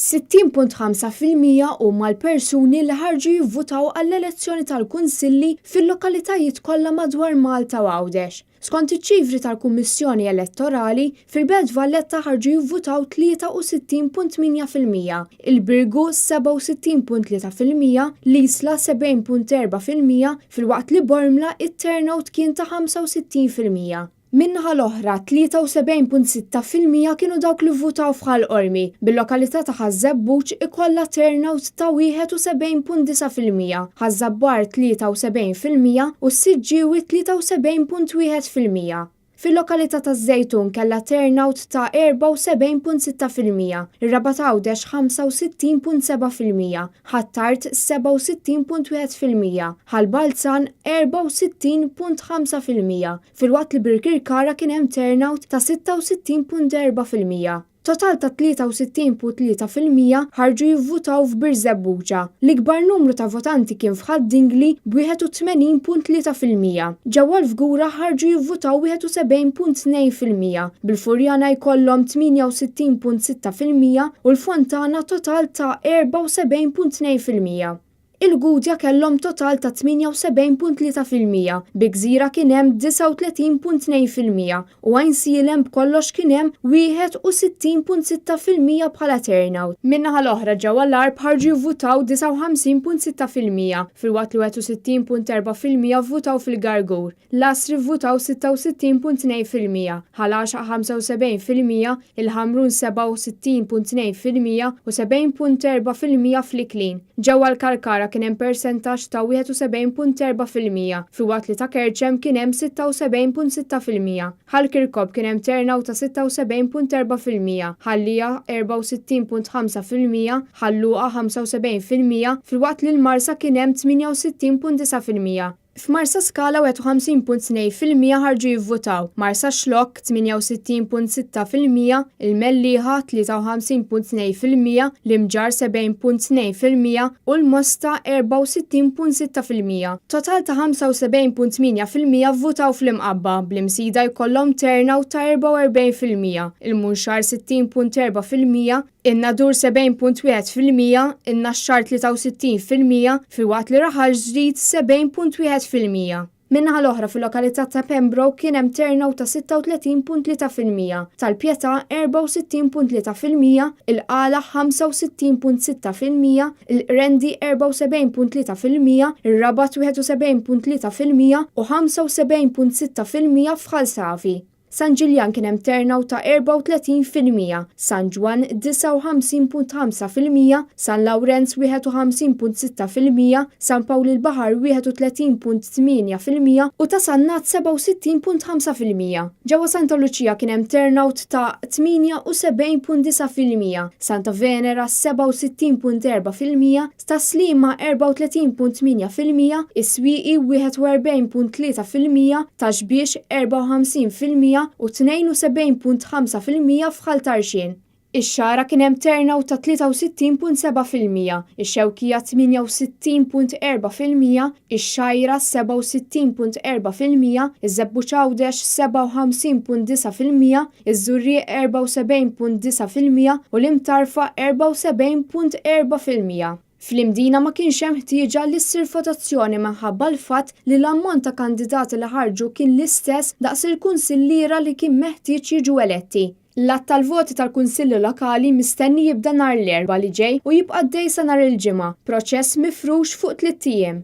60.5% huma l-persuni li ħarġu jivvutaw għall-elezzjoni tal-kunsilli fil-lokalitajiet kollha madwar Malta u Għawdex. Skont iċ-ċifri tal-Kummissjoni Elettorali, fil-Belt Valletta ħarġu jivvutaw 63.8%, il-Birgu 67.3%, l-Isla 70.4%, filwaqt li Bormla it-turnout kien ta' 65%. Min-naħa l-oħra, 73.6% kienu dawk li vvutaw f'Ħal Qormi, bil-lokalità ta' Ħaż-Żebbuġ ikollha turnout ta' 71.9%, Ħaż-Żabbar 73% u s-Siġġiewi 73.1%. Fil-lokalità taż-Żejtun kellha turnout ta' 74.6%, ir-Rabat Għawdex 65.7%, Ħ'Attard 67.1%, Ħal Balzan 64.5%, filwaqt li Birkirkara kien hemm turnout ta' 66.4%. Total ta' 63.3% ħarġu jivvutaw f'Birżebbuġa. L-ikbar numru ta' votanti kien f'Ħad-Dingli b'81.3%. Ġewwa l-Fgura ħarġu jivvutaw 71.2%, bil-Furjana jkollhom 68.6% u l-Fontana total ta' 74.2%. Il-Gudja kellhom total ta' 78.3%, bi Gżira kien hemm 39.2% u Għajnsielem b'kollox kien hemm 61.6% bħala turnout. Min-naħa l-oħra ġewwa l-Għarb ħarġu jivvutaw 59.6% filwaqt li 61.4% vvutaw fil-Gargur. L-Għasri vvutaw 66.2%, Ħal Għaxaq 75%, il-Ħamrun 67.2% u 70.4% fl-Iklin. Ġewwa l-Kalkara kien hemm persentaġġ ta' 71.4% filwaqt li ta' Kerċem kien hemm 76.6%. Ħal Kirkop kien hemm turnout ta' 76.4%, Ħal Lija 64.5%, Ħal Luqa 75% filwaqt li l-Marsa kien hemm 68.9%. F'Marsaskala 51.2% ħarġu jivvutaw, Marsaxlokk 68.6%, il-Mellieħa 53.2%, l-Imġarr 70.2% u l-Mosta 64.6%. Total ta' 75.8% vvutaw fl-Imqabba, bl-Imsida jkollhom turnout ta' 44%, il-Munxar 60.4%, In-Nadur 70.1%, in-Naxxar 63% filwaqt li Raħal Ġdid 70.1%. Min-naħa l-oħra fil-lokalità ta' Pembroke kien hemm turnout ta' 36.3%, Tal-Pietà 64.3%, il-Qala 65.6%, il-Qrendi 74.3%, ir-Rabat 71.3% u 75.6% f'Ħal Safi. San Ġiljan kien hemm turnout ta' 34%, San Ġwann 59.5%, San Lawrenz 51.6%, San Pawl il-Baħar 31.8% u ta' Sannat 67.5%. Ġewwa Santa Luċija kien hemm turnout ta' 78.9%, Santa Venera 67.4%, Tas-Sliema 34.8%, is-Swieqi 41.3%, Ta' Xbiex 54% u 72.5% f'Ħal Tarxien. Ix-Xagħra kien hemm turnout ta' 63.7%, ix-Xewkija 68.4%, ix-Xgħajra 67.4%, iż-Żebbuġ Għawdex 57.9%, iż-Żurrieq 74.9% u l-Imtarfa 74.4%. Fl-Imdina ma kienx hemm ħtieġa li ssir votazzjoni minħabba l-fatt li l-ammont ta' kandidati li ħarġu kien l-istess daqs il-kunsilliera li kien meħtieġ jiġu eletti. L-għadd tal-voti tal-Kunsilli Lokali mistenni jibda nhar l-Erbgħa li ġej u jibqa' għaddej sa nhar il-Ġimgħa, proċess mifrux fuq tlitt ijiem.